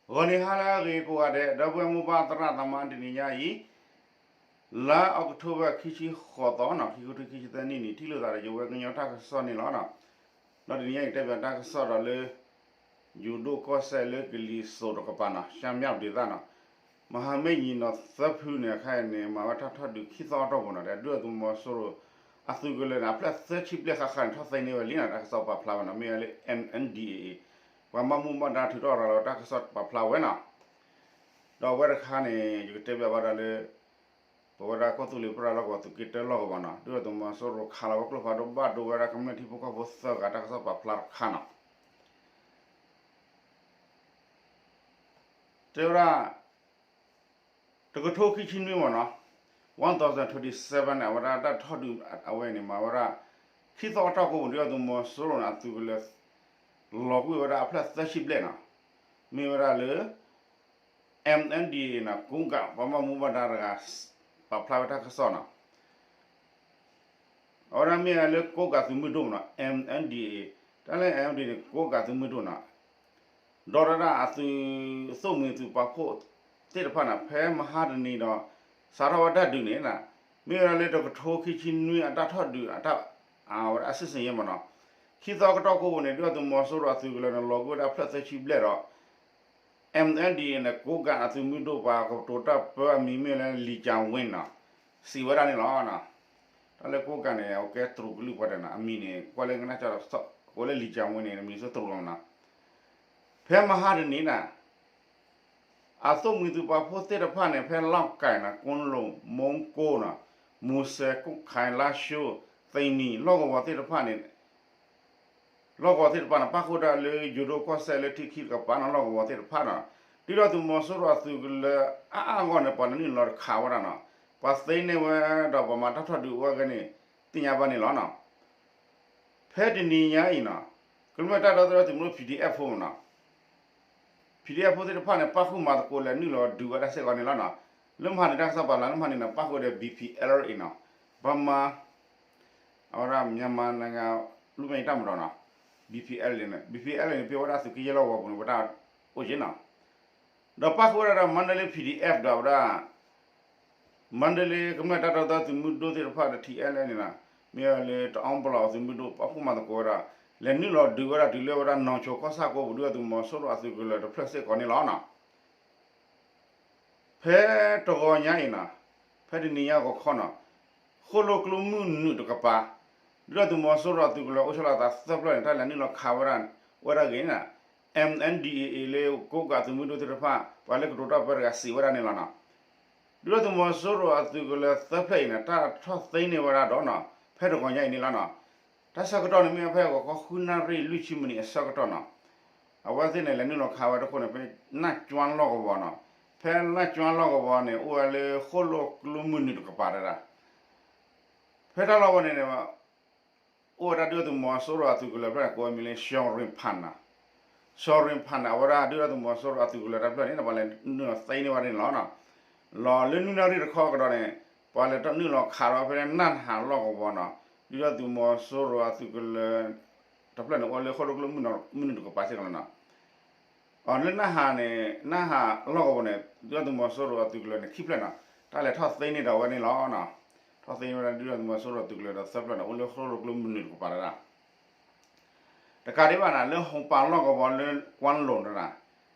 ဂီၤနံၤဟါလၢအဂ့ၤကိးဂၤဒဲး ဒီပုၢ်ဝဲၢ်မိၢ်ပၢ်သရၣ်သမါ တနံၤညါအံၤ လါအီးကထိဘၢၣ် ခံဆံဃိးသီနီၤ ခံကထိခံဆံသၢနံၣ်န့ၣ် ထံၣ်လိာ်သးဒီးယဝဲကညီတၢ်ကစီၣ်န့ၣ်လီၤ. ဒီးတနံၤညါအံၤ တဲဘၣ်တၢ်ကစီၣ်ဒီးလၢ ယိၤဒိၣ်ကီၢ်စဲၣ်လၢကလံၤစိးတကပၤနီၤ ရှမ်းမြောက်ဒေသနီၤ မဟာမိတ်ညီနောင်သၢဖုန့ၣ် ခဲအံၤန့ၣ် မၤဝဲတၢ်ထီၣ်ဒုးခံသီအတီၢ်ပူၤနီၤ ဒီးဒုၣ်ဒါသုးမီၤစိရိၤ အသုးကလၢၤန့ၣ် အဖျၢၣ်သၢဆံဘျဲၣ်ဃၣ်ဃၣ်န့ၣ် ထီၣ်သ့န့ၢ်ဝဲလံနီၤ တၢ်ကစီၣ်ပာ်ဖျါဝဲနီၤ မ့ၢ်ဝဲလၢ M N D A A ပှၤဘၣ်မူဘၣ်ဒါထုးထီၣ်ရၤလီၤတၢ်ကစီၣ်ပာ်ဖျါဝဲနီၤ ဒီးအဝဲတခါန့ၣ် ယကတဲဘၣ်ဘၣ်ဒီးလၢ ပဝဲဒၣ်ကီၢ်သူလ့ၤပရၢလီၢ်ကဝီၤသုးက့တၢလီၢ်ကဝီၤနီၤ ဒုၣ်ဒါသုးမီၤစိရိၤခးလီၤဝဲကျိဖးဒိၣ် ဘၣ်ဒိဝဲဒၣ်ကမျၢၢ်ထံဖိကီၢ်ဖိသၢဂၤတၢ်ကစီၣ်ပာ်ဖျါတခါနီၤ တဲဝဲဒၣ် တကထိခံဆံနွံမ့ၢ်နီၤ one thousand twenty-seven န့ၣ် အဝဲဒၣ်တၢ်ထီၣ်ဒုးအဝဲန့ၣ် မၤဝဲဒၣ် ခံသီအတီၢ်ကိးပူၤ ဒုၣ်ဒါသုးမီၤစိရိၤန့ၣ် အသုးကလၢၤ လီၤကွံာ်ဝဲဒၣ်အဖျၢၣ်သၢဆံဘျဲၣ်နီၤ မ့ၢ်ဝဲဒၣ်လၢ M N D A A နီၤ ကိးကး ပှၤဘၣ်မူဘၣ်ဒါတဂၤ ပာ်ဖျါဝဲတၢ်ကစီၣ်နီၤ အဝဲဒၣ်မ့ၢ်ဝဲလၢကိးကးသုးမုၢ်ဒိၣ်နီၤ M N D A A တၢ်လၢ M N D A A န့ၣ် ကိးကးသုးမုၢ်ဒိၣ်နီၤ ဒီးတဒၣ်အသုး သိၣ်မှံၤသုးပာ်ဖှိၣ်သ့ၣ်တဖၣ်န့ၣ် ဖဲမဟါတနံၤဒီး စးထီၣ်ဝဲတၢ်ဒုးန့ၣ် မ့ၢ်ဝဲဒၣ်လၢတကထိခံဆံနွံအတၢ်ထီၣ်ဒုးအတၢ် အဝဲဒၣ်အဆံဆံယဲၢ်မ့ၢ်နီၤ ခံသီကတီၢ်ကိးပူၤန့ၣ် ဒုၣ်ဒါသုးမီၤစိရိၤအသုးကလၢၤန့ၣ် လီၤကွံာ်ဝဲဒၣ်ဖျၢၣ်သၢဆံဘျဲၣ်ဒီး M N D A A န့ၣ် ကိးကးအသုးမုၢ်ဒိၣ်ပှၤကတိၤတၢ်ပၢအမံၤမ့ၢ်လၢ လံၤကၠၤဝ့နီၤ စံးဝဲဒၣ်န့ၣ်လီၤ. တၢ်လၢကိးကးန့ၣ် အကဲတရူးကလုၢ်ပှၤတဂၤနီၤ အမံၤန့ၣ် ကွၢ်လၢကနၣ်ကၠီဒီး ကိးလၢလံၤကၠၤဝ့န့ၣ် မံၤစ့ၢ်တရူးလီၤနီၤ ဖဲမဟါတနံၤန့ၣ် အသိၣ်မှံၤသုးပာ်ဖှိၣ်သ့ၣ်တဖၣ်န့ၣ် ဖဲလီၢ်ကၢ်နီၤ ကွမ်းလုံ မူကီးနီၤ မူစဲး ကွတ်ခိုင် လားရှိုး သိန္နီ လီၢ်ကဝီၤသ့ၣ်တဖၣ်န့ၣ် လီၢ်ကဝီၤသ့ၣ်တဖၣ်န့ၣ် ပၣ်ဃုာ်ဒၣ်လၢယိၤဒိၣ်ကီၢ်စဲၣ်လၢထံခံတကပၤနီၤ လီၢ်ကဝီၤသ့ၣ်တဖၣ်နီၤ ဒုၣ်ဒါသုးမီၤစိရိၤအသုးကလၢၤအါအါဂီၢ်န့ၣ် ပှၤနုာ်လီၤတခးဝဲဒၣ်နီၤ ပှၤသ့န့ၢ်ဝဲဒီးပှၤမၤတၢ်ထီၣ်ဒုးအဂီၢ်န့ၣ် သ့ၣ်ညါဘၣ်န့ၣ်လီၤနီၤ ဖဲတနံၤညါအံၤနီၤ ကမျၢၢ်တၢ်ဒီသဒၢသုးမုၢ်ဒိၣ် P D F ဖိမ့ၢ်နီၤ P D F ဖိသ့ၣ်တဖၣ်န့ၣ် ပၣ်ဃုာ်မၤသကိးလဲၤနုာ်လီၤဒုးဝဲဒၣ်စ့ၢ်ကီးန့ၣ်လီၤနီၤ လၢမဟါန့ၣ် တၢ်ကစီၣ်ပာ်ဖျါ လၢမဟါန့ၣ်နီၤ ပၣ်ဃုာ်ဒီး B P L A နီၤ Burma အဝဲဒၣ် မြန်မာနိုင်ငံ လွတ်မြောက်ရေးတပ်မတော်နီၤ B P L A န့ၣ် B P L A န့ၣ် ပဝဲဒၣ်သုးက့ယဲၢ်လီၢ်ကဝီၤပူၤန့ၣ် ပဝဲဒၣ်အိၣ်က့နီၤ ဒီးပၣ်ဃုာ်ဝဲဒၣ်ဒီး မန္တလေး P D F ဒီးဝဲဒၣ် မန္တလေးကမျၢၢ်တၢ်ဒီသဒၢသုးမုၢ်ဒိၣ်သ့ၣ်တဖၣ်ဒီး T N L A န့ၣ်နီၤ မ့ၢ်ဝဲလၢတအီပလီၢ်သုးမုၢ်ဒိၣ် ပၣ်ဃုာ်မၤသကိးဝဲဒၣ် လဲၤနုာ်လီၤဒုးဝဲဒၣ်တုၤလၢဝဲဒၣ် နီၢ်ဆိးကီၢ်ဆၣ်ကိးပူၤ ဒုၣ်ဒါသုးမီၤစိရိၤအသုးကလၢၤတဖျၢၣ်စ့ၢ်ကီးန့ၣ်လီၤနီၤ ဖဲတဂီၤညါအံၤနီၤ ဖဲတနံၤညါဂီၤခီနီၤ ဃိၣ်လိာ်ကျိမုၢ်နုာ်တကပၤ ဒုၣ်ဒါသုးမီၤစိရိၤအသုးကလၢၤအိၣ်ဆီလီၤသးသၢဖျၢၣ်န့ၣ် တၢ်လဲၤနုာ်လီၤခးဝဲဒၣ် ဝဲဒၣ်ဂ့ၤန့ၣ် M N D A A လၢကိးကးသုးမုၢ်ဒိၣ်သ့ၣ်တဖၣ် ပှၤလၢကတိၤတၢ်ပၢတဂၤစံးဝဲဒၣ်န့ၣ်လီၤနီၤ ဒုၣ်ဒါသုးမီၤစိရိၤအသုးကလၢၤသၢဖျၢၣ်အံၤန့ၣ် တၢ်ထီၣ်သ့န့ၢ်ဝဲဒၣ်ဒီးနီၤ ဖဲတဂီၤညါအံၤန့ၣ်လီၤနီၤ တၢ်ဆၢကတီၢ်န့ၣ်မ့ၢ်ဖဲဂီၤခီဃုနၣ်ရံၣ်လွံၢ်ဆံမံးနံးအဆၢကတီၢ်နီၤ အဝဲသ့ၣ်န့ၣ် လဲၤနုာ်လီၤခးဝဲတခိၣ်န့ၣ် ဖဲနၢ်ကၠွၣ်လီၢ်ကဝီၤနီၤ ဖဲနၢ်ကၠွၣ်လီၢ်ကဝီၤန့ၣ် အိၣ်ဝဲလၢဃိၣ်လိာ်ကျိမုၢ်နုာ်တကပၤတဒၣ် ဖဲတၢ်လီၢ်ဝဲန့ၣ်န့ၣ် အိၣ်ဝဲဒၣ်ဒုၣ်ဒါသုးမီၤစိရိၤအသုးကလၢၤဖျၢၣ်န့ၣ် ကိးဝဲမံၤလၢ စီၤရိဖၣ်နီၤ စီၤရိဖၣ်န့ၣ် အဝဲဒၣ်ဒုၣ်ဒါသုးမီၤစိရိၤအသုးကလၢၤတဖျၢၣ်န့ၣ် ပှၤလဲၤနုာ်လီၤသ့န့ၢ်ဝဲဒၣ်န့ၣ်လီၤနီၤ လီၤလၢနွံနၣ်ရံၣ်တခီကဒီးန့ၣ် ပှၤလဲၤထီၣ်နုာ်လီၤခးဒီးဖဲန့ၣ် နၢ်ဟးလီၢ်ကဝီၤနီၤ ဒုၣ်ဒါသုးမီၤစိရိၤအသုးကလၢၤတဖျၢၣ်န့ၣ် အိၣ်လၢဃိၣ်လိာ်ကျိမုၢ်နုာ်တကပၤစ့ၢ်ကီးလီၤနီၤ အလၢနၢ်ဟးန့ၣ် နၢ်ဟးလီၢ်ကဝီၤန့ၣ် ဒုၣ်ဒါသုးမီၤစိရိၤအသုးကလၢၤန့ၣ် ခံဖျၢၣ်နီၤ တၢ်လဲၤထီၣ်သ့န့ၢ်ဒီးဝဲန့ၣ်လီၤနီၤ ထီၣ်သ့န့ၢ်ဝဲဒၣ်ဒုၣ်ဒါသုးမီၤစိရိၤအသုးကလၢၤဒီးသၢဖျၢၣ်န့ၣ် အိၣ်လၢဃိၣ်လိာ်ကျိမုၢ်နုာ်တကပၤတဒၣ် တကးဒံးဘၣ်န့ၣ် လၢဟိပၣ်လီၢ်ကဝီၤလၢကွၢ်လိၤတဒၣ်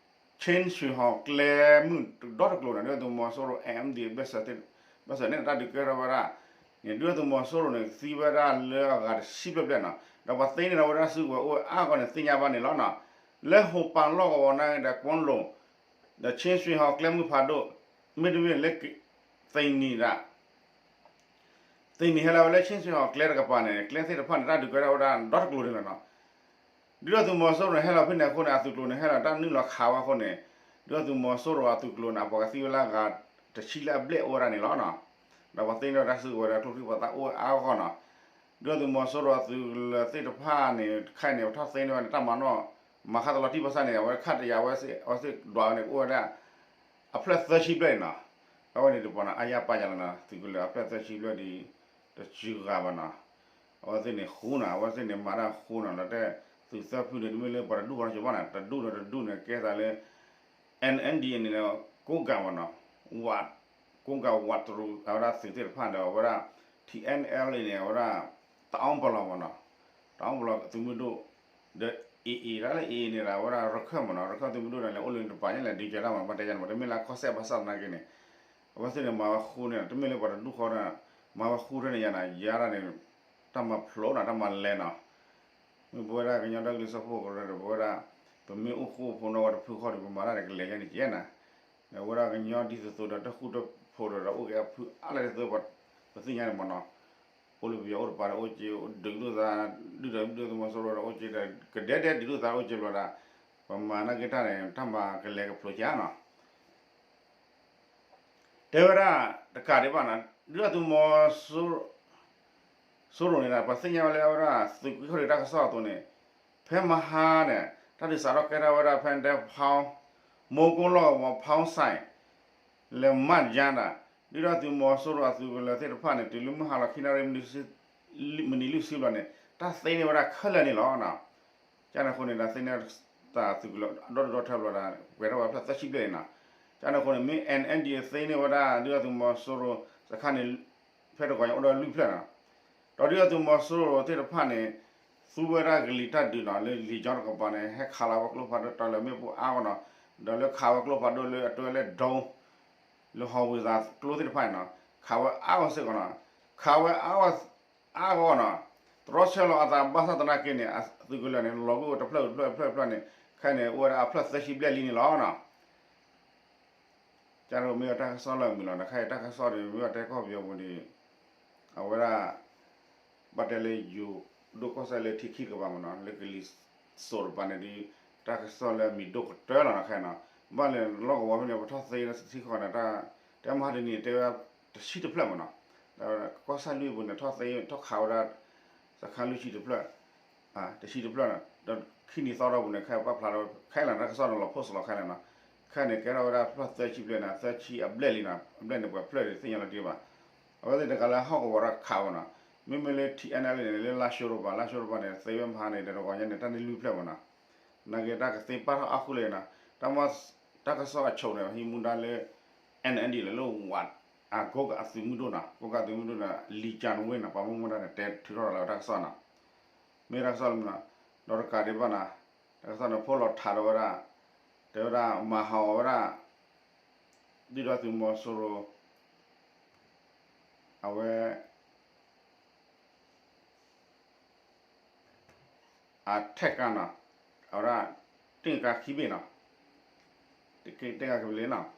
ခ့ၣ်ဆွ့ၣ်ဟီၣ်ကျဲမုၢ်ဒီတကျိၤန့ၣ် ဒုၣ်ဒါသုးမီၤစိရိၤ M D ဘၢၣ်စၢၤန့ၣ် တၢ်ဒုးကဲထီၣ်ဝဲဒၣ်န့ၣ် ဒုၣ်ဒါသုးမီၤစိရိၤန့ၣ် သံဝဲဒၣ်လၢအဂၤတဆံဘျဲၣ်ဘျဲၣ်နီၤ ဒီးပှၤသ့န့ၢ်ဒီးဝဲဒၣ်စုကဝဲၤအိၣ်အါဂီၢ်န့ၣ် သ့ၣ်ညါဘၣ်န့ၣ်လီၤနီၤ လၢဟိပၣ်လီၢ်ကဝီၤန့ၣ်ဒီးကွၢ်လိၤ ဒီးခ့ၣ်ဆွ့ၣ်ဟီၣ်ကျဲမုၢ်ဖးဒိၣ် မ့တမ့ၢ်လၢ သိန္နီဒၣ် သိန္နီဟဲလီၤဝဲလၢခ့ၣ်ဆွ့ၣ်ဟီၣ်ကျဲတကပၤန့ၣ် ကျဲသ့ၣ်တဖၣ်န့ၣ် တၢ်ဒုးကဲထီၣ်ဝဲဒၣ်ဒီတကျိၤန့ၣ်လီၤနီၤ ဒုၣ်ဒါသုးမီၤစိရိၤန့ၣ် ဟဲလီၤဖဲန့ၣ်အဃိန့ၣ် အသုးကျိၤန့ၣ် ဟဲလီၤတၢ်နုာ်လီၤခးဝဲအဃိန့ၣ် ဒုၣ်ဒါသုးမီၤစိရိၤအသုးကျိၤန့ၣ် အပှၤကသံဝဲလၢအဂၤတဆံလၢအဘျဲၣ်အိၣ်ဝဲဒၣ်န့ၣ်လီၤနီၤ ဒီးပှၤသ့န့ၢ်ဝဲဒၣ်စုကဝဲၤဒီးကျိချံမျိာ်သၣ်အိၣ်ဝဲအါဂီၢ်နီၤ ဒုၣ်ဒါသုးမီၤစိရိၤအသုးကလၢၤသ့ၣ်တဖၣ်န့ၣ် ခဲအံၤန့ၣ် ပထီၣ်သ့န့ၢ်ဝဲန့ၣ် တၢ်မၤနီၣ် မၤခါသလီၤတံၢ်ဘၣ်ဆၣ်န့ၣ် အဝဲခးတယာ်ဝဲစ့ၢ် အဝဲစ့ၢ်ဒွးဝဲန့ၣ် ကအိၣ်ဝဲဒၣ် အဖျၢၣ်သၢဆံဘျဲၣ်န့ၣ်နီၤ အဝဲန့ၣ်တပှၤန့ၣ် အါယါပာ်ယါလီၤနီၤ သုးကလၢၤအဖျၢၣ်သၢဆံဘျဲၣ်ဒီး တစုဂၤဘၣ်နီၤ အဝဲသ့ၣ်န့ၣ်ဃူနီၤ အဝဲသ့ၣ်န့ၣ်မၤတၢ်ဃူနီၤ လီၤတဲာ် သုးသၢဖုန့ၣ် တမ့ၢ်လၢပှၤတဒူၣ်ဃီနီၤ ကဘၣ်နီၤ တဒူၣ်န့ၣ်တဒူၣ်န့ၣ် ကဲသးလၢ NNDAA န့ၣ် ကိးကးမ့ၢ်နီၤ, ဝး, ကိးကးဝးတရူး အဝဲဒၣ်သုးသ့ၣ်တဖၣ်ဒီး အဝဲဒၣ် TNLA န့ၣ် အဝဲဒၣ် တအီပလီၢ်မ့ၢ်နီၤ, တအီပလီၢ်သုးမုၢ်ဒိၣ်, ဒီး AA ဒၣ်လၢ AA န့ၣ်ဒီး အဝဲဒၣ်ရခၢၣ်မ့ၢ်နီၤ, ရခၢၣ်သုးမုၢ်ဒိၣ်န့ၣ် လဲၤအိၣ်လၢတပၤညါလဲၣ် ဒုးကဲတၢ်မ့ၢ် ဘၣ်တဲယါန့ၣ်မ့ၢ် တမ့ၢ်လၢအခီၣ်စဲၣ်ဘၣ်ဆၣ်သနာ်က့န့ၣ် အဝဲသ့ၣ်န့ၣ် မၤဝဲဃူန့ၣ် တမ့ၢ်လၢပှၤတဒူၣ်ဃီဒီး မၤဝဲဃူထဲန့ၣ်ယါန့ၣ်, ယါဒၣ်န့ၣ် တၢ်မၤဖျိးနီၤ တၢ်မၤလဲၤနီၤ, မ့ၢ်ပဝဲဒၣ်ကညီဒီကလုာ်စၢဖှိၣ်ကရၢဒီး ပဝဲဒၣ် ပမ့ၢ်အိၣ်ဃူအိၣ်ဖိးနီၣ်ဝဲတဖုဃီဒီး ပမၤတၢ်န့ၣ် ကလဲၤယါန့ၣ်ကဲနၤ, ဒီးဝဲဒၣ်ကညီဒ်သိးသိးဒီး တဃူတဖိးဒီး အိၣ်က့ၤအဖုအါလဲၣ်ဒ်သိး ပသ့ၣ်ညါန့ၣ်မ့ၢ်နီၤ, အိၣ်လၢပယီၤအိၣ်တပၤဒီး အိၣ်က့ၤဒုးဒိၣ်သး, ဒုၣ်ဒါဒုၣ်ဒါသုးမီၤစိရိၤဒီး အိၣ်က့ၤဒီး ကဒဲဒဲဒုးဒိၣ်သး အိၣ်က့ၤဘျီဒီး ပမၤနာ်က့တၢ်န့ၣ် တၢ်မၤကလဲၤကဖျိးကါနီၤ တဲဝဲဒၣ်တကးဒံးဘၣ်နီၤ, ဒုၣ်ဒါသုးမီၤစိရိၤန့ၣ်ဒီး ပှၤသ့ၣ်ညါဝဲလၢအဝဲဒၣ် သုးက့ခိၣ်ဒုးတၢ်ကစီၣ်အသိးန့ၣ်, ဖဲမဟါန့ၣ် တၢ်ဒုးစးထီၣ်ကဲထီၣ်ဝဲဒၣ်ဖဲဒဲဖီ, မိကိလီၢ်ကဝီၤဖီစဲး လဲၤမးယါဒၣ်, ဒုၣ်ဒါသုးမီၤစိရိၤအသုးကလၢၤသ့ၣ်တဖၣ်န့ၣ် တုၤလၢမုၢ်ဟါလီၤခံနၣ်ရံၣ် မံးနံးလွံၢ်ဆံဘျီန့ၣ် တၢ်သ့န့ၢ်ဝဲဒၣ်ခဲလၢာ်န့ၣ်လီၤ. ကန့ၣ်အဃိန့ၣ်ဒီး သ့န့ၢ်တၢ်သုးကလၢၤ ဒီဒူၣ်ဒီထၢဘျီဒီး ပှဲၤထီၣ်ဝဲဖျၢၣ်သၢဆံဘျဲၣ်န့ၣ်နီၤ. ကန့ၣ်အဃိန့ၣ် မ့ၢ် NNDAA သ့န့ၢ်ဝဲဒၣ် ဒုၣ်ဒါသုးမီၤစိရိၤစခါန့ၣ် ဖဲတဂီၤညါအိၣ်ဒီးလွံၢ်ဖျၢၣ်နီၤ. ဒီးဒုၣ်ဒါသုးမီၤစိရိၤသ့ၣ်တဖၣ်န့ၣ် သူဝဲဒၣ်ကလံၤတၢ်ဒုးနီၤ လၢလံာ်ကၠီတကပၤန့ၣ် ဟဲခးလီၤဝဲကျိဖးဒိၣ် တၢ်လၢမ့ၣ်ပိၢ်အါဂီၢ်နီၤ, ဒီးလၢခးဝဲကျိဖးဒိၣ်လၢအတဲလၢ drone လၢ howitzer ကျိသ့ၣ်တဖၣ်န့ၣ်နီၤ ခးဝဲအါဂီၢ်စ့ၢ်ကီးနီၤ, ခးဝဲအါဂီၢ် အါဂီၢ်နီၤ, တြီဆၢလီၤအသးဘၣ်ဆၣ်သနာ်က့န့ၣ် အသုးကလၢၤန့ၣ် လီၤကွံာ်ဝဲတဖျၢၣ်တဖျၢၣ်တဖျၢၣ်တဖျၢၣ်န့ၣ် ခဲအံၤန့ၣ် အိၣ်ဝဲဒၣ်အဖျၢၣ်သၢဆံဘျဲၣ်လံန့ၣ်လီၤနီၤ. ကန့ၣ်မ့ၢ်ဝဲတၢ်ကစီၣ်လၢအမုာ်လီၤနီၤ, ခဲအံၤတၢ်ကစီၣ်န့ၣ် မ့ၢ်ဝဲတဲကီၢ်ပယီၤပူၤန့ၣ် အဝဲဒၣ် ဘၣ်တဲလၢယိၤဒိၣ်ကီၢ်စဲၣ်လၢထံခံတကပၤမ့ၢ်နီၤ လၢကလံၤစိးတကပၤန့ၣ်ဒီး တၢ်ကစီၣ်လၢအမံၤဒိၣ်ကတၢၢ်လီၤနီၤ ခဲအံၤနီၤ, ဘၣ်လဲၣ်လီၢ်ကဝီၤဖဲန့ၣ် ပထီၣ်သ့ထံဃီန့ၣ် တၢ်တဲမဟါတနံၤတဲဝဲတဆံတဖျၢၣ်မ့ၢ်နီၤ, ဒီးကီၢ်ဆၣ်လွံၢ်ပူၤန့ၣ် ထီၣ်သ့ထီၣ်ခးဝဲဒၣ် စခါလွံၢ်ဆံတဖျၢၣ် တဆံတဖျၢၣ်နီၤ, ဒီးခံနံၤသီထီၣ်ပူၤန့ၣ် ခဲအံၤပာ်ဖျါထီၣ်ခဲလၢာ် တၢ်ကစီၣ်န့ၣ် လီၤ post လီၤခဲလၢာ်နီၤ, ခဲအံၤန့ၣ် ကဲထီၣ်ဝဲဒၣ်ဖျၢၣ်သၢဆံဘျဲၣ်န့ၣ် သၢဆံအဘျဲၣ်လံနီၤ, အဘျဲၣ်န့ၣ် ပှဲၤဖျၢၣ်ဒံးသ့ၣ်ညါလီၤတံၢ်ဘၣ်, အဝဲသ့ၣ်တဂၤလၢဟီၣ်ကဝီၤတၢ်ခးဝဲနီၤ, မ့မ့ၢ်လၢ TNLA န့ၣ် လၢလါၡိတကပၤ လါၡိတကပၤန့ၣ် သ့ဝဲမဟါန့ၣ် ဒီးတဂီၤညါန့ၣ် တၢ်န့ၢ်လွံၢ်ဖျၢၣ်မ့ၢ်နီၤ, နာ်က့တၢ်ကသ့ပာ်ထီၣ်အါဃုာ်လၢၤနီၤ, တၢ်ကစီၣ်အဆိးန့ၣ် ဟံးမူဒါလၢ NNDAA လၢဝး အကိးကးအသုးမုၢ်ဒိၣ်နီၤ, ကိးကးသုးမုၢ်ဒိၣ်န့ၣ် လံၤကၠၣ်ဝ့ၢ်နီၤ, ပှၤဘၣ်မူဘၣ်ဒါန့ၣ် တဲထုးထီၣ်လီၤဝဲတၢ်ကစီၣ်နီၤ, မ့ၢ်တၢ်ကစီၣ်လၢမနုၤနီၤ, ဒီးတကးဒံးဘၣ်နီၤ, တၢ်ကစီၣ်န့ၣ် ဖိလီၤထးဒီးဝဲဒၣ်, တဲဝဲဒၣ်မၤဟးဂီၤဝဲဒၣ် ဒုၣ်ဒါသုးမီၤစိရိၤ အဝဲ အထဲးကါနီၤ, အဝဲဒၣ် တ့ၢ်ကါခံဘ့ၣ်နီၤ, တ့ၢ်ကါခံဘ့ၣ်လံနီၤ.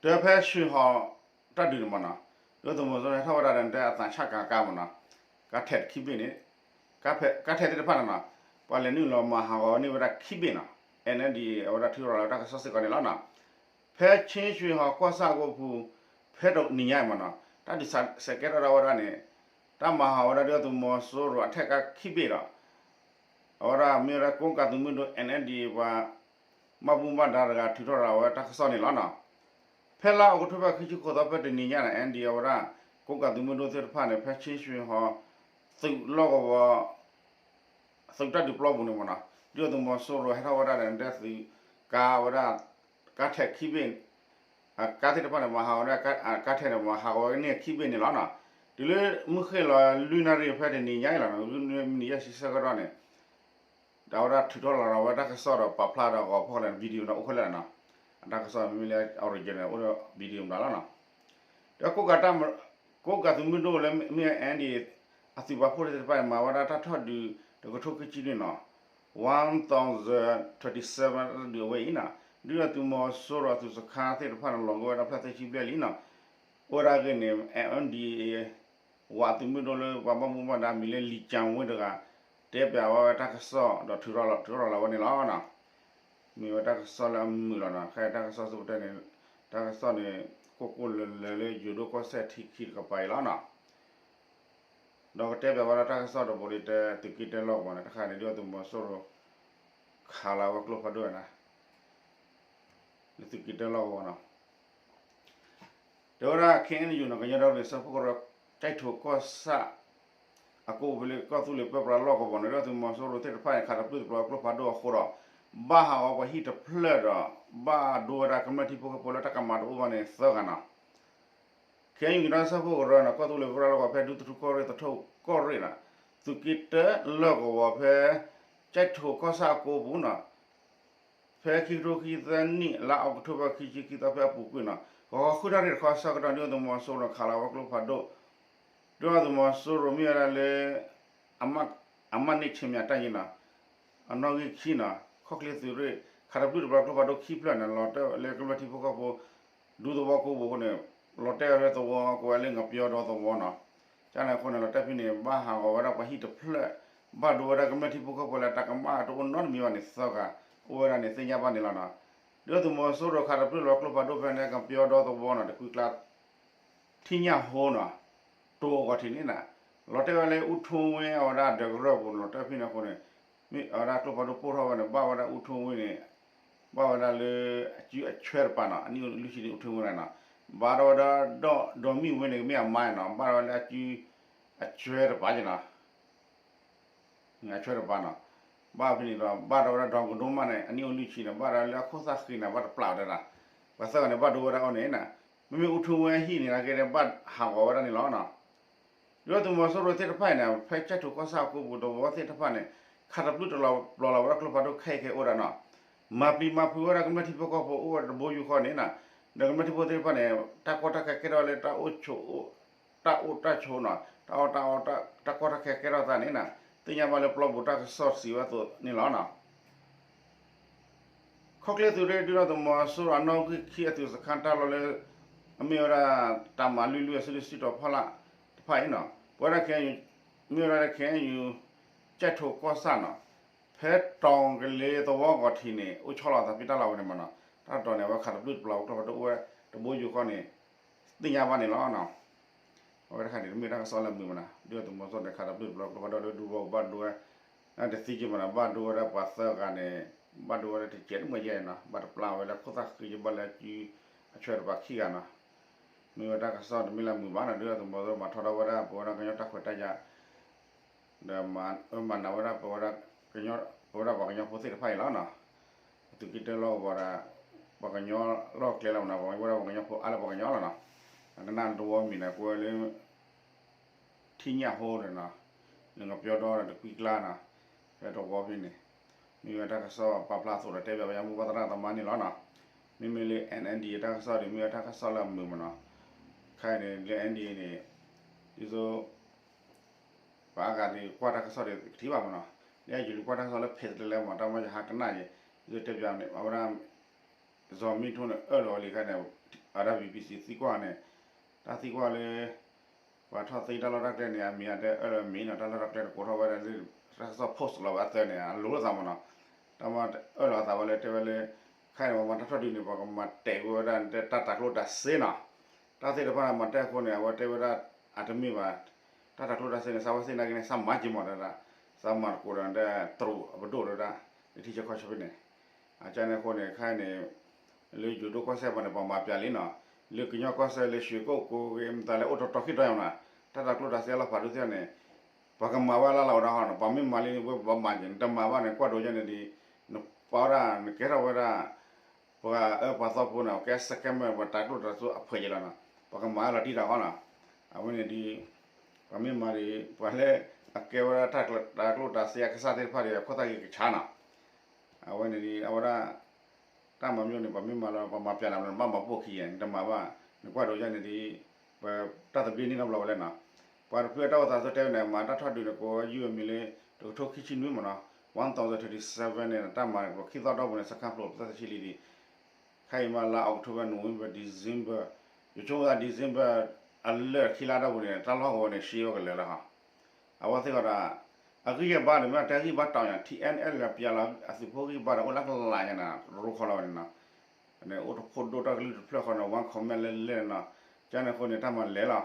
တဲဖဲဆှ့ဟီၣ်တၢ်ဒုးန့ၣ်မ့ၢ်နီၤ, ဒုၣ်ဒါသုးမီၤစိရိၤဟဲထီၣ်ဝဲဒၣ်ဒီး တဲအသးဆၣ်ကၤကါမ့ၢ်နီၤ, ကါထဲးခံဘ့ၣ်န့ၣ်, ကါထဲးသ့ၣ်တဖၣ်န့ၣ်နီၤ, ပှၤလဲၤနုာ်လီၤမၤဟးဂီၤဝဲန့ၢ်ဝဲဒၣ်ခံဘ့ၣ်နီၤ, NNDAA အဝဲဒၣ်ထုးထီၣ်လီၤဝဲတၢ်ကစီၣ်စ့ၢ်ကီးန့ၣ်လီၤနီၤ. ဖဲဆှ့ဟီၣ်ကီၢ်ဆၣ်အကီၢ်ပူၤ ဖဲတနံၤညါအံၤမ့ၢ်နီၤ, တၢ်ဒုးစဲးကဲထီၣ်ဒၣ်ဝဲဒၣ်န့ၣ်, တၢ်မၤဟးဂီၤဝဲဒၣ်ဒုၣ်ဒါသုးမီၤစိရိၤအထဲးကါခံဘ့ၣ်ဒီး အဝဲဒၣ်မ့ၢ်ဝဲဒၣ်ကိးကးသုးမုၢ်ဒိၣ် NNDAA ပှၤ ဘၣ်မူဘၣ်ဒါတဂၤထုးထီၣ်လီၤဝဲတၢ်ကစီၣ်န့ၣ်လီၤနီၤ. ဖဲလါအီးကထိဘၢၣ်ခံဆံဃိးသီဖဲတနံၤညါန့ၣ် NNDAA အဝဲဒၣ် ကိးကးသုးမုၢ်ဒိၣ်သ့ၣ်တဖၣ်န့ၣ် ဖဲဆှ့ဟီၣ် သုးလီၢ်ကဝီၤ သုးတၢ်ဒုးပျီပူၤန့ၣ်မ့ၢ်နီၤ, ဒုၣ်ဒါသုးမီၤစိရိၤဟဲထီၣ်ဝဲဒၣ်ဒီး တဲသုးကါဝဲဒၣ် ကါထဲးခံဘ့ၣ် ကါသ့ၣ်တဖၣ်န့ၣ် မၤဟးဂီၤဝဲဒၣ် ကါထဲးန့ၣ် မၤဟးဂီၤဝဲန့ၢ်ခံဘ့ၣ်န့ၣ်လီၤနီၤ. တုၤလၢမုၢ်ဃ့ၢ်လီၤလွံၢ်နၣ်ရံၣ်ဖဲတနံၤညါအံၤလီၤ, မုၢ်နံၤယဲၢ်ဆံဆၢကတီၢ်န့ၣ် ဒီးအဝဲဒၣ်ထုးထီၣ်လီၤဒီးဝဲတၢ်ကစီၣ်ဒီးပာ်ဖျါဒီးဂီၤဖီၣ်လဲၣ် video န့ၣ်အိၣ်ခဲလၢာ်နီၤ. အတၢ်ကစီၣ်မ့မ့ၢ်လၢ original န့ၣ် အိၣ်ဒီး video မတၤလီၤနီၤ. ဒီးကိးကးသုးမုၢ်ဒိၣ်လၢမ့ၢ် NNDAA အသုးပာ်ဖှိၣ်သ့ၣ်တဖၣ်န့ၣ် မၤဝဲဒၣ်တၢ်ထီၣ်ဒုးတကထိခံဆံလွံၢ်နီၤ, one thousand twenty seven တၢ်ဒုးအဝဲအံၤနီၤ, ဒုၣ်ဒါသုးမီၤစိရိၤအသုးစခါသ့ၣ်တဖၣ်န့ၣ် လီၤကဝဲဒၣ်ဖျၢၣ်သၢဆံဘျဲၣ်လံနီၤ. အိၣ်ဝဲဒၣ်အဂ့ၢ်န့ၣ် NNDAA ဝးသုးမုၢ်ဒိၣ်လၢပှၤဘၣ်မူဘၣ်ဒါမံၤလၢလံၤကၠၣ်ဝ့ၢ်တဂၤ တဲပျးဝဲတၢ်ကစီၣ်ဒီးထုးထီၣ်လီၤဝဲန့ၣ်လီၤ. မ့ၢ်ဝဲတၢ်ကစီၣ်လၢအမုာ်လီၤနီၤ, ခဲအံၤတၢ်ကစီၣ်စ့ၢ်ကီးန့ၣ် တၢ်ကစီၣ်န့ၣ် ကိၢ်ကိၢ်လၢၤလၢၤလၢယိၤဒိၣ်ကီၢ်စဲၣ်ထံခံတကပၤအံၤလီၤနီၤ. ဒီးကတဲပျးဝဲဒၣ်တၢ်ကစီၣ်တဘိဒီး တဲသုးက့တဲလီၢ်ကဝီၤန့ၣ် တခါန့ၣ် ဒုၣ်ဒါသုးမီၤစိရိၤ ခးလီၤဝဲကျိဖးဒိၣ်န့ၣ် လၢသုးက့တၢလီၢ်ကဝီၤနီၤ တဲဝဲဒၣ် ခ့ၣ်အဲၣ်ယူၣ် နီၤ ကညီဒီကလုာ်စၢဖှိၣ်ကရၢ ကၠဲးထိၣ်ကီၢ်ဆၣ် အကိးပူၤဖဲလၢကီၢ်သူလ့ၤပၢပြးလီၢ်ကဝီၤန့ၣ် ဒုၣ်ဒါသုးမီၤစိရိၤသ့ၣ်တဖၣ်န့ၣ် ခးတပျုၢ်တပျီၤကျိဖးဒိၣ်အဃိဒီး ဘၣ်ဟးဂီၤပှၤဟံၣ်တဖျၢၣ်ဒီး ဘၣ်ဒိဝဲဒၣ်ကမျၢၢ်ထံဖိကီၢ်ဖိလၢတၢ်ကမၤတအိၣ်ဘၣ်န့ၣ်သၢဂၤနီၤ ခ့ၣ်အဲၣ်ယူၣ် ကညီဒီကလုာ်စၢဖှိၣ်ကရၢနီၤ ကီၢ်သူလ့ၤပၢပြးလီၢ်ကဝီၤ ဖဲဒူသထူကီၢ်ရ့ၣ် သထူကီၢ်ရ့ၣ်နီၤ သုးက့တၢလီၢ်ကဝီၤဖဲ ကၠဲးထိၣ်ကီၢ်ဆၣ်အကိးပူၤနီၤ ဖဲခံကထိခံဆံသၢနံၣ် လါအီးကထိဘၢၣ် ခံဆံခံသီ ဖဲအပူၤကွံာ်နီၤ ဂီၤဃုနၣ်ရံၣ်တခီဆၢကတီၢ် ဒုၣ်ဒါသုးမီၤစိရိၤခးလီၤဝဲကျိဖးဒိၣ် ဒုၣ်ဒါသုးမီၤစိရိၤမ့ၢ်ဝဲဒၣ်လၢ အမၢ်န့ၢ်ဆ့မၠးတၢ်ယ့နီၤ အနီၣ်ဂံၢ်ခံနီၤ ခီၣ်ချ့သုးရ့ၣ် ခးတပျုၢ်တပျီၤကျိဖးဒိၣ်ခံဖျၢၣ်န့ၣ် လီၤတဲာ်လၢကမျၢၢ်ထံဖိကီၢ်ဖိ ဒူသဝီကိးပူၤအဃိန့ၣ် လီၤတဲာ်ဝဲလၢသဝီကိးဝဲလၢငပျီဒီသဝီနီၤ ကန့ၣ်အဃိန့ၣ် လီၤတဲာ်ဖဲန့ၣ် ဘၣ်ဟးဂီၤဝဲဒၣ်ပှၤဟံၣ်တဖျၢၣ် ဘၣ်ဒိဝဲဒၣ်ကမျၢၢ်ထံဖိကီၢ်ဖိလၢတၢ်ကမၣ်တအိၣ်နီတမံၤဘၣ်န့ၣ်သၢဂၤ အိၣ်ဝဲဒၣ်န့ၣ်သ့ၣ်ညါဘၣ်န့ၣ်လီၤနီၤ ဒုၣ်ဒါသုးမီၤစိရိၤခးတပျုၢ်တပျီၤကျိဖးဒိၣ်ဖဲန့ၣ် ငပျီဒီသဝီနီၤ တကွံကျါ ထံၣ်ညၣ်ဟိနီၤ တိၤအဂီၤထံးန့ၣ်နီၤ လီၤတဲာ်ဝဲလၢအူထိဝ့အဝဲဒၣ်ဒီးကရၢၢ်ပူၤန့ၣ် လီၤတဲာ်ဖဲန့ၣ်အဃိန့ၣ် မ့ၢ်အဝဲဒၣ်ကျိဖးဒိၣ်ပိၢ်ထီၣ်ဝဲန့ၣ် ဘၣ်ဝဲဒၣ်အူထိဝ့န့ၣ် ဘၣ်ဝဲဒၣ်လၢ အကုအဆွဲတပၤနီၤ အနံၣ်အိၣ်လွံၢ်ဆံန့ၣ်အူထိဝ့န့ၣ်နီၤ ဘၣ်ထီၣ်ဝဲဒၣ်ဒီး ဒီးမံၣ်ဝ့န့ၣ် ကမ့ၢ်အမါနီၤ ဘၣ်ထီၣ်ဝဲလၢအကု အဆွဲတပၤနီၤ အဆွဲတပၤနီၤ ဘၣ်ဖဲန့ၣ်ဒီး ဘၣ်ထီၣ်ဝဲဒၣ်ဒီးကဒိမးန့ၣ် အနံၣ်အိၣ်လွံၢ်ဆံန့ၣ် ဘၣ်ထီၣ်လၢအခိၣ်သၣ်ဃံန့ၣ် ဘၣ်တပျၢ်ဝဲဒၣ် ပှၤသၢဂၤန့ၣ် ဘၣ်ဒိဝဲဒၣ်အီၤန့ၣ်နီၤ မ့မ့ၢ်အူထိဝ့အဟံၣ်န့ၣ် နာ်က့ဒီး ဘၣ်ဟးဂီၤဝဲဒၣ်န့ၣ်လီၤနီၤ ဒုၣ်ဒါသုးမီၤစိရိၤသ့ၣ်တဖၣ်အံၤန့ၣ် ဖဲကၠဲးထိၣ်ကီၢ်ဆၣ်အကိးပူၤသဝီသ့ၣ်တဖၣ်န့ၣ် ခးတပျုၢ်တပျီၤလီၤဝဲဒၣ်ကျိဖးဒိၣ်ခဲအံၤခဲအံၤအိၣ်ဒၣ်နီၤ မၤပျံၤမၤဖုးဝဲဒၣ်ကမျၢၢ်ထံဖိကီၢ်ဖိအိၣ်ဝဲတဘိယူၢ်ဃီန့ၣ်နီၤ ဒီးကမျၢၢ်ထံဖိသ့ၣ်တဖၣ်န့ၣ် တၢ်ကီတၢ်ခဲကဲထီၣ်လၢတၢ်အိၣ်ဆိး တၢ်အိၣ်တၢ်ဆိးနီၤ တၢ်အီၣ်တၢ်အီ တၢ်ကီတၢ်ခဲကဲထီၣ်သးန့ၣ်နီၤ သ့ၣ်ညါဘၣ်လၢပျီပူၤတၢ်ကစီၣ်စံးဝဲအသိးန့ၣ်လီၤနီၤ ခီၣ်ချ့သုးရ့ၣ် ဒုၣ်ဒါသုးမီၤစိရိၤအနီၣ်ဂံၢ်ခံအသုးစခါတၢ်လီၢ်လၢ အမ့ၢ်ဝဲဒၣ် တၢ်မၤလွံၢ်လွံၢ်အစုဒုးစုတီၤဖီလာ်တဖၣ်အံၤနီၤ ပဝဲဒၣ် မ့ၢ်ဝဲဒၣ် ခ့ၣ်အဲၣ်ယူၣ် ကၠဲးထိၣ်ကီၢ်ဆၣ်နီၤ ဖဲတီၤကလ့သဝီဂီၤထံးန့ၣ် အိၣ်ဆီလီၤသးဖဲတၢ်လီၢ်ဝဲန့ၣ်မးနီၤ တၢ်တီၤန့ၣ် အဝဲခးတပျုၢ်တပျီၤကျိဖးဒိၣ်အိၣ်ဝဲတဘိယူၢ်ဃီန့ၣ် သ့ၣ်ညါဘၣ်န့ၣ်လီၤနီၤ အဝဲတခါန့ၣ် တမ့ၢ်တၢ်ကစီၣ်လၢအမုာ်မးနီၤ ဒုၣ်ဒါသုးမီၤစိရိၤန့ၣ် ခးတပျုၢ်တပျီၤကျိဖးဒိၣ်လၢဒူသဝီကဘၣ်ဒိဝဲ တသံက့မးနီၤ ဘၣ်ဒိဝဲဒၣ်ပှၤသၢဂၤန့ၣ် ဘၣ်ဒိဝဲဒၣ်တစဲးတမှဲးယဲၢ်နီၤ ဘၣ်တပျၢ်ဝဲလၢခိၣ်သၣ်ဃံကဘၣ်လၢအကု အဆွဲတပၤခံဂၤနီၤ မ့ၢ်ဝဲတၢ်ကစီၣ်တမ့ၢ်လၢအမုာ်ဘၣ်နီၤ ဒုၣ်ဒါသုးမီၤစိရိၤမၤထီဒါဝဲဒၣ် ပဝဲဒၣ်ကညီတၢ်ခွဲးတၢ်ယာ် ဒီးမၤနးဝဲဒၣ် ပဝဲဒၣ်ပှၤကညီဖိသ့ၣ်တဖၣ်အံၤလီၤနီၤ အသုးက့တၢလီၢ်ကဝီၤဒီး ပှၤကညီလီၢ်ကျဲလီၤမးနီၤ ပှၤဝဲဒၣ်ပှၤကညီဖိအါလၢပှၤကညီလီၤနီၤ အကနၣ်တဝီမံၤန့ၣ် ကွဲးလၢ ထံၣ်ညၣ်ဟိဒီးနီၤ လၢငပျီဒီဒီးတကွံကျါနီၤ ဖဲတဝီဖဲန့ၣ် မ့ၢ်ဝဲတၢ်ကစီၣ်ပာ်ဖျါအသိးဒီးတဲဘၣ်ဝဲယမိၢ်ပှၢ်သရၣ်သမါန့ၣ်လီၤနီၤ မ့မ့ၢ်လၢ N N D A တၢ်ကစီၣ်ဒီး မ့ၢ်ဝဲတၢ်ကစီၣ်လၢအမုာ်မးနီၤ ခဲအံၤန့ၣ် လၢ N D A န့ၣ် ဒ်သိး ပှၤအါဂၤန့ၣ် ကွၢ်တၢ်ကစီၣ်ဒီးကထံၣ်ဘၣ်မးနီၤ လၢယလူၤကွၢ်တၢ်ကစီၣ်လၢ page တလဲမး တၢ်မ့ၢ်ယဟးကနၣ်ယဲ ဒ်သိးတဲပၠးန့ၣ် အဝဲဒၣ် စီၤမ့ၣ်ထိၣ်န့ၣ် အၢၣ်လီၤဝဲလံခဲန့ၣ် အဝဲဒၣ် B B C သံကွၢ်န့ၣ် တၢ်သံကွၢ်လၢ ပှၤထီၣ်သ့တၢ်လီၢ်တၢ်ကျဲန့ၣ် အမံၤအတဲအၢၣ်လီၤမံၤနီၤ တၢ်လီၢ်တၢ်ကျဲတကိးထီၣ်ဝဲဒၣ်လၢ တၢ်ကစီၣ် post လီၤဝဲအသၢန့ၣ် အလိၤလိာ်သးမးနီၤ တၢ်မ့ၢ်အၢၣ်လီၤအသးဝဲလၢတဲဝဲလၢ ခဲအံၤန့ၣ် ပှၤမၤတၢ်ထီၣ်ဒုးန့ၣ် ပှၤကမၤတဲာ်ကွံာ်ဝဲဒၣ်တၢ်တၤကျိၣ်တၤစ့နီၤ တၢ်သ့ၣ်တဖၣ်န့ၣ် မၤတဲအဃိန့ၣ် အဝဲတဲဝဲဒၣ် အတမ့ၢ်ဘၣ် တၢ်တၤကျိၣ်တၤစ့န့ၣ် စးဝဲသ့ၣ်နာ်က့န့ၣ် စးမၤက့ၤမးတဒၣ် စးမၤတကိးဒီးတၢ်တရူးအပဒိၣ်တဒၣ် လၢထံဆၢကီၢ်ဆၢဖဲန့ၣ် အကန့ၣ်အဃိန့ၣ် ခဲအံၤန့ၣ် လၢယိၤဒိၣ်ကီၢ်စဲၣ်ပှၤန့ၣ် ပှၤမၤပၠးလံနီၤ လၢကညီကီၢ်စဲၣ်လၢရွှေကုက္ကိုဂ့ၤ မတၤလဲၣ်အိၣ်တီတီခံတီၤယါမးနီၤ တၢ်တၤကျိၣ်တၤစ့အလီၢ်ဖးဒိၣ်သ့ၣ်န့ၣ် ပှၤကမၤဝဲလၢ်လၢ်ဝဲဒၣ်ဟီနီၤ ပှၤမ့ၢ်မၤလံန့ၣ် ဝဲပဘၣ်မၤက့ၤ နတမၤဘၣ်န့ၣ် ကွၢ်ဒိးယဲန့ၣ်ဒ် နပာ်ဝဲဒၣ် နကဲထီၣ်ဝဲဒၣ် ပှၤအၢပှၤသီဖိန့ၣ် ကဲ scammer ပှၤတၤကျိၣ်တၤစ့အဖှဲးယဲလီၤနီၤ ပှၤကမၤလီၤတံၢ်တၢ်ဃီနီၤ အဝဲန့ၣ်ဒ် ပှၤမ့ၢ်မၤဒ် ပှၤလၢအကဲဝဲဒၣ်တၢ်ကျိၣ်တၤစ့အကစၢ်သ့ၣ်တဖၣ်ဒီး အခိၣ်သၣ်ဂ့ၤကဆါနီၤ အဝဲန့ၣ်ဒ် အဝဲဒၣ် တၢ်မၤမ့ၢ်န့ၣ် ပှၤမ့ၢ်မၤလီၤ ပှၤမၤပၠးနၤ နဘၣ်မၤပိာ်ခံယဲ နတမၤဘၣ် နကွၢ်ဒိးယဲန့ၣ်ဒ် ပတၢ်သဘျ့န့ၢ်နီတဘျီဝဲလဲၣ်နီၤ ပှၤတဖုအတၢ်အိၣ်သးစၢတဲဝဲန့ၣ် မၤတၢ်ထီၣ်ဒုးန့ၣ် ကိးယုၢ်အမံၤလၢ တကထိခံဆံနွံမးနီၤ one thousand thirty seven န့ၣ် တၢ်မၤန့ၣ် ပခံသီတီၢ်ပူၤန့ၣ် စခါဖျိးပသၢဆံလံဒံး ခဲအံၤမးလါ October November December ယဆိကမိၣ်သး December အလၢာ်ခံလါတီၢ်ပူၤန့ၣ် တၢ်လီၢ်ကဝီၤန့ၣ် ရှဲဝဲကလၢာ်လၢဟီ အဝဲသ့ၣ်ဃီဒီး အဂံၢ်ယဲၢ်ဘါန့ၣ် မ့ၢ်တဲဂံၢ်ဘါတီၤညါ T N L ပျးလီၤအသုးဖိဂံၢ်ဘါဒီး အိၣ်လၢကလးညါန့ၣ် ရိခီလီၤဝဲန့ၣ်နီၤ န့ၣ်အိၣ်တဖိဒိၣ်တၢ်ကလုၢ်တဖျၢၣ်ဃီန့ၣ် one command လဲၣ်လဲၣ်နီၤ ကန့ၣ်အဃိန့ၣ် တၢ်မၤလဲၤလီၤ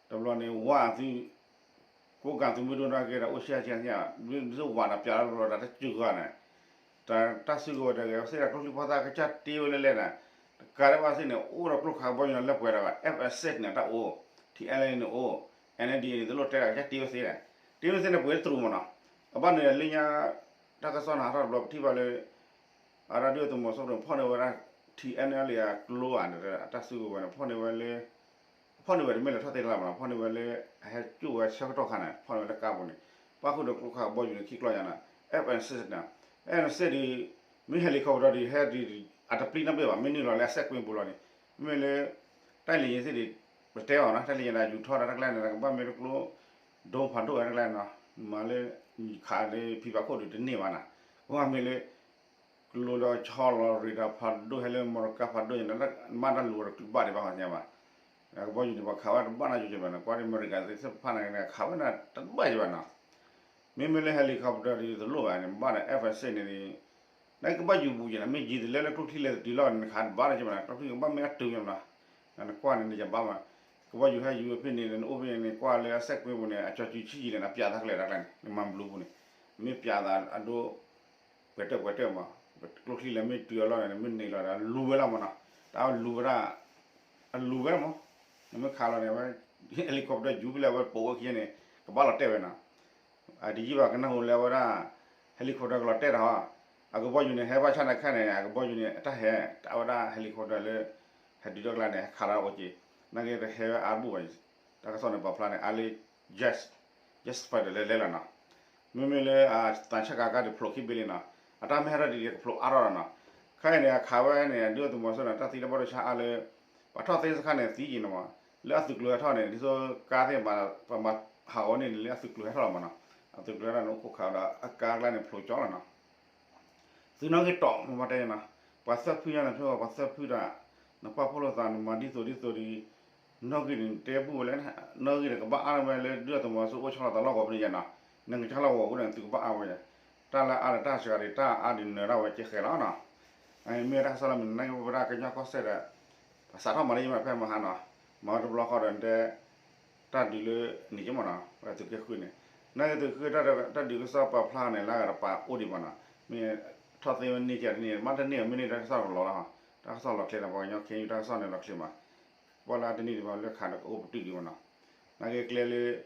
တဘျီန့ၣ် ဝါအသုး ကိးကၤသုးမုၢ်ဒိၣ်နာ်က့ဒီး အိၣ်ဆံးဆံးဆံး ဒ်သိးဝးဒီးပျးလီၤတၢ်တစူၤဂၤန့ၣ် တၢ်စုကဝဲၤတဂ့ၤ စ့ၢ်ဒၣ်ကျိချံဖီသၣ်ကစၢ်တ့ဝဲလဲၣ်လဲၣ်န့ၣ်, တကးဒံးဘၣ်စ့ၢ်န့ၣ် အိၣ်ဒီးကျိခးကဘီယူၤန့ၣ်လၢပှဲၤဒီး F sixteen န့ၣ် တၢ်အိၣ်, T L A န့ၣ်အိၣ်, N A D န့ၣ် တလိၣ်တဲဒၣ်ကစၢ်တ့ဝဲသ့လဲၣ်, တ့ဝဲသ့န့ၣ် ပှဲၤတတြူးမးနီၤ, အဘၣ်န့ၣ်လၢညါ တၢ်ကစီၣ်န့ၣ်ဟးထီၣ်တဘျီပထံၣ်ဘၣ်လၢ အဒုၣ်ဒါသုးမီၤစိရိၤဖီၣ်န့ၢ်ဝဲဒၣ် T N L A အကျိဧါန့ၣ် အတၢ်စုကဝဲၤန့ၣ် ဖီၣ်န့ၢ်ဝဲလၢ ဖီၣ်န့ၢ်ဝဲတမ့ၢ်လၢထီၣ်သ့တလါမးနီၤ, ဖီၣ်န့ၢ်ဝဲလၢ အဟဲကၠိၣ်ဝဲဆၢကတီၢ်ခါန့ၣ် ဖီၣ်န့ၢ်ဝဲလၢကါပူၤန့ၣ်, ပၣ်ဃုာ်ဒီးကျိခးကဘီယူၤန့ၣ် ခံကျီၢ်ညါန့ၣ် F sixteen န့ၣ်, F sixteen ဒ် မ့ၢ် helicopter ဒ်ဟဲဒ် အတပျံၤနီတဘ့ၣ်ဘၣ်, မ့ၢ်နုာ်လီၤလၢအစဲးကွံာ်ပူၤလီၤန့ၣ်, မ့မ့ၢ်လၢ တၢ်လံၤယံၤသ့ၣ်ဒ် ပတဲအီၤနီၤ, တၢ်လံၤယံၤန့ၣ် ယူၤထီၣ်ဒီးတၢ်ကျဲန့ၣ် ကဘၣ်မ့ၢ်တကျိ ဒိဖးဒိၣ်ဝဲတၢ်ကျဲနီၤ, မၤလၢ ခးလၢဖံဘၣ်ခိၣ်ဒ်တန့ၢ်ဘၣ်နီၤ, ကဘၣ်မ့ၢ်လၢ ကလိဒီးဆီလီၤရ့ဒီးဖးဒိၣ်ဟဲလၢ မော်တော်ကား ဖးဒိၣ်န့ၣ် မ့ၢ်တၢ်လူၤဝဲတဘၣ်ဒံးဘၣ်မးသ့ဘၣ်, ကဘီယူၤန့ၣ် ပှၤခးဝဲတဘၣ်နီတစဲးဘၣ်န့ၣ်, ကွၢ်ဒ်အမဲရကၤသ့ၣ်တဖၣ်န့ၣ် ခးဝဲဒၣ်တဘၣ်ဒံးဘၣ်နီၤ, မ့မ့ၢ်လၢ helicopter ဒ်သိးလိၣ်ဘၣ်န့ၣ် ဘၣ်ဒီး F sixteen န့ၣ်ဒ် နကဘၣ်ယူၤဘူးယဲၢ်နီၤ, မ့ၢ်ယံၤတလဲလၢကျိချံလဲၤတတုၤလီၤန့ၣ် နခးတဘၣ်နီတစဲးဘၣ်န့ၣ်, ကျိချံကဘၣ်မ့ၢ်အတုၤယဲၢ်နီၤ, နကွၢ်န့ၣ် နယဘၣ်မး, ကဘီယူၤဟဲယူၤဖဲန့ၣ် နအိၣ်ဖဲန့ၣ် နကွၢ်လၢအစဲးကွံာ်ပူၤန့ၣ် အကၠီၤစုဆံးယံာ်လဲၣ် နပျးသးကလဲာ်တၢ်ကျဲန့ၣ် နမၤဘျုးပူၤန့ၣ်, မ့ၢ်ပျးသးအဒိ ပှဲၤတၢၢ်ပှဲၤတၢၢ်မး, ကျိချံလဲၤမ့ၢ်တုၤအလီၢ်န့ၣ် မ့ၢ်န့ၢ်လီၤဒီး လူၤဝဲလီၤမးနီၤ, တၢ်လူၤဝဲဒၣ် အလူၤဝဲမး, နမ့ၢ်ခးလီၤန့ၣ် အဝဲ helicopter ယူၤဖဲလဲၣ် အဝဲပိာ်ဝဲခံန့ၣ် ကဘၣ်လီၤတဲာ်ဝဲနီၤ, အတယံာ်ဘၣ်ကနၢ်ဟူလၢအဝဲဒၣ် helicopter ကလီၤတဲာ်တၢ်ဟီ, အကဘီယူၤန့ၣ် ဟဲဘၣ်ဆၣ်န့ၣ်ခဲန့ၣ် အကဘီယူၤန့ၣ် အတၢ်ဟဲ အဝဲဒၣ် helicopter လၢ ဟဲတုၤထီၣ်ကျါန့ၣ် ဟဲခးလီၤအိၣ်က့ၤ, နာ်က့တဟဲဝဲအါတဘူၣ်ဘၣ်, တၢ်ကစီၣ်န့ၣ် ပာ်ဖျါန့ၣ် အါလၢ jet, jet fighter လဲၤလဲၤလီၤနီၤ, မ့မ့ၢ်လၢ သးဆၣ်ကၤကါဒ်ဖျိးခံဘ့ၣ်လံနီၤ, အတၢ်မ့ၢ်ဟဲထီၣ်ဒ်ကဖျိးအါထီၣ်လီၤနီၤ, ခဲအံၤန့ၣ် အခးဝဲန့ၣ် ဒုၣ်ဒါသုးမီၤစိရိၤန့ၣ် တၢ်သံတၢ်ဘၣ်ဒိၣ်ဆါအါလၢ ပှၤထီၣ်သ့စခါန့ၣ် သံက့ၤန့ၣ်မး, လၢအသုးကျိၤဟဲထီၣ်န့ၣ် ဒ်သိးကါသ့ၣ်မး ပမၤဟးဂီၤန့ၣ် လၢအသုးကျိၤဟဲထီၣ်လီၤမးနီၤ, အသုးကျိၤဟဲထီၣ်န့ၣ် အိၣ်ခိးခးဒီးအကါကျါန့ၣ် ဖျိးကၠီလီၤနီၤ သုနီၣ်ဂံၢ်တီးမးမးတဲနီၤ, ပှၤသၢဖုညါန့ၣ် ဖဲပှၤသၢဖုတၢ်, နပာ်ဖှိၣ်လိာ်သး နမၤဒ်သိးဒ်သိးဒီး နီၣ်ဂံၢ်န့ၣ် တဲဘူၣ်ဝဲလဲၣ်, နီၣ်ဂံၢ်န့ၣ် ကဘၣ်အါဝဲလၢဒုၣ်ဒါသုးမီၤစိရိၤအိၣ်ဆီလီၤသးလီၢ်ကဝီၤဖဲန့ၣ်ယဲနီၤ, နကစၢ်လီၢ်ကဝီၤအဃိန့ၣ် သုကဘၣ်အါဝဲယဲ, တၢ်လၢအါဒီးတၢ်စှၤဒီးတၢ်အါဒ်နၢၤဒၣ်ဝဲကဲဃဲလီၤနီၤ, မ့ၢ်တၢ်ကစီၣ်လၢမနုၤန့ၣ် ဝဲဒၣ်ကညီကီၢ်စဲၣ်ဒီး ပစးထီၣ်မၤလၢယမၤဖဲမဟါနီၤ, မၤဝဲတဘျီဃီဒီးတဲ တၢ်ဒုးလၢန့ၣ်က့မးနီၤ, ဝဲသုးက့ဃုန့ၣ်, နာ်က့သုးက့ဃုတၢ်ဒုးကစီၣ်ပာ်ဖျါန့ၣ် လၢအဂၤတပာ်အိၣ်ဒံးမးနီၤ, မ့ၢ်ထီၣ်သ့ဝဲန့ၢ်ကဲတန့ၢ် မ့ၢ်တန့ၢ်မ့ၢ်န့ၢ်တၢ်ကစီၣ်ကလီၤလီၤ, တၢ်ကစီၣ်လီၤချ့န့ၣ် ပှၤကညီခဲအံၤတၢ်ကစီၣ်န့ၣ်လီၤချ့မး, ပှၤလၢအတန့ၢ်ဒံးဘၣ်လၢခးဒီးကအိၣ်ပတုာ်ဒံးမးနီၤ, နာ်က့ကျဲလၢ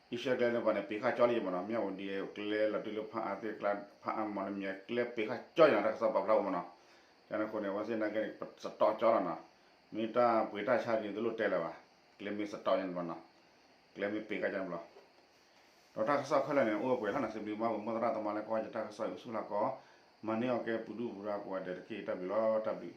အံၣ်စရ့လးကျဲန့ၣ်ဘၣ်န့ၣ် ပ့ၤဃာ်ကၠီလံမးနီၤ, မ့ၢ်ဝံၤဒ်ကျဲလီၤတုၤလၢဖးအါသ့ၣ်ကျါ ဖးအါမီၢ်လမၠဲၤကျဲပ့ၤဃာ်ကၠီယဲနီၤ, တၢ်ကစီၣ်ပာ်ဖျါအိၣ်မးနီၤ, ယန့ၣ်အဃိန့ၣ် အဝဲသ့ၣ်နာ်က့န့ၣ် ပစတီၣ်ကၠီလီၤနီၤ, မ့ၢ်တၢ်ပှ့ၤတၢ်ဆါဒ်န့ၣ် တလိၣ်တဲလၢၤဘၣ်, ကျဲမ့ၢ်စတီၣ်ယဲန့ၣ်ဘၣ်နီၤ, ကျဲမ့ၢ်ပ့ၤဃာ်ကၠီန့ၣ်ဘၣ် ဒီးတၢ်ကစီၣ်ခဲလၢာ်န့ၣ် အိၣ်ဝဲပှဲၤလီၤနီၤ, စံးဘျုးဘၣ်ပမိၢ်သရၣ်သမါလၢကွၢ်ယတၢ်ကစီၣ်အံၤအိၣ်ဆူၣ်လၢကီး, မၤန့ၢ်အီၤကဲပူၤဒူၣ်ပူၤဒါကိးဂၤဒဲးတက့ၢ်, တၢ်ဘျုးလီၤ, တၢ်ဘျုး